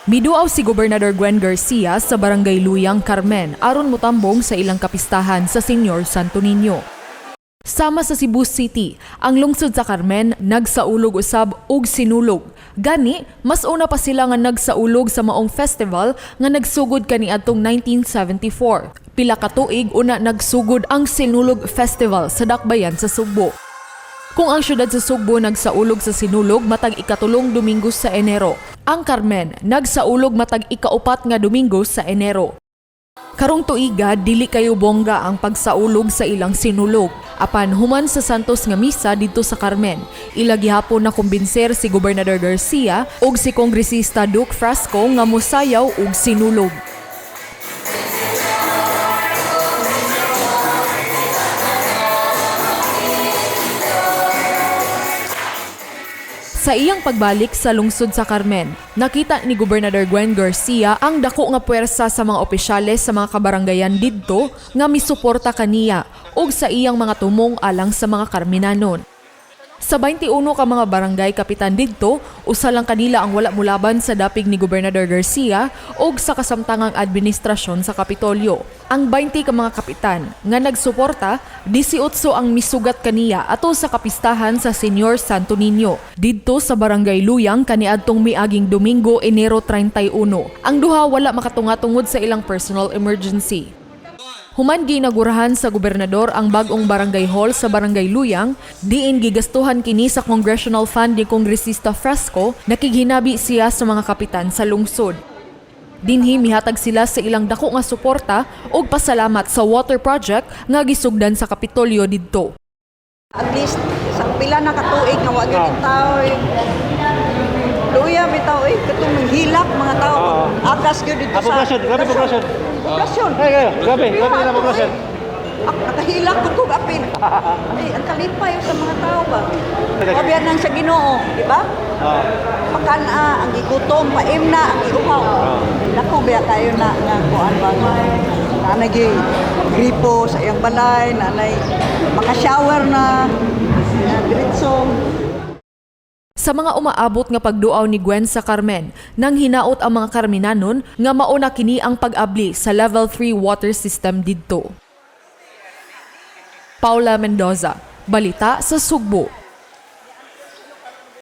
Miduaw si Gobernador Gwen Garcia sa Barangay Luyang, Carmen aron motambong sa ilang kapistahan sa Senyor Santo Niño. Sama sa Cebu City, ang lungsod sa Carmen nagsaulog usab og Sinulog. Gani, mas una pa sila nga nagsaulog sa maong festival nga nagsugod kaniadtong 1974. Pila ka tuig una nagsugod ang Sinulog Festival sa Dakbayan sa Sugbo. Kung ang syudad sa Sugbo nagsaulog sa Sinulog matag 3 Domingo sa Enero, ang Carmen nagsaulog matag 4 nga Domingo sa Enero. Karong tuiga, dili kayo bongga ang pagsaulog sa ilang Sinulog. Apan human sa Santos nga misa didto sa Carmen, ila gihapon na kumbinser si Gobernador Garcia ug si Kongresista Duke Frasco nga mosayaw og Sinulog. Sa iyang pagbalik sa lungsod sa Carmen, nakita ni Gobernador Gwen Garcia ang dako nga puwersa sa mga opisyales sa mga kabaranggayan didto nga misuporta kaniya ug sa iyang mga tumong alang sa mga Carmenanon. Sa 21 ka mga barangay kapitan didto, usa lang kanila ang wala mulaban sa dapig ni Gobernador Garcia ug sa kasamtangang administrasyon sa Kapitolyo. Ang 20 ka mga kapitan nga nagsuporta, 18 ang misugat kaniya ato sa kapistahan sa Senyor Santo Niño didto sa Barangay Luyang kaniadtong miaging Domingo, Enero 31. Ang duha wala makatunga tungod sa ilang personal emergency. Human ginagurahan sa gobernador ang bagong barangay hall sa Barangay Luyang, diin gigastuhan kini sa Congressional Fund ni Kongresista Frasco, nakighinabi siya sa mga kapitan sa lungsod. Dinhi mihatag sila sa ilang dako nga suporta ug pasalamat sa water project nga gisugdan sa Kapitolyo didto. At least sa pila na katuig nga wa gyud yung tao eh. Luya bitaw eh, katong hilak mga tao. Akas gyud dito Ah, sa poblasyon, grabe poblasyon. Poblasyon. Ay, ay, grabe, grabe na poblasyon. Nakahilak ko kog apin. Ay, ang kalipay sa mga tao ba. Pabiyan nang sa Ginoo, di ba? Oo. Pakan-a, ang gigutom, paimna, ang giuhaw. Dako biya kayo na nga kuan ba nga nanay gyud gripo sa iyang balay, nanay makashower na, na diretso. Sa mga umaabot nga pagduaw ni Gwen sa Carmen, nang hinaot ang mga Carmenanon nga mauna kini ang pag-abli sa Level 3 water system didto. Paula Mendoza, Balita sa Sugbo.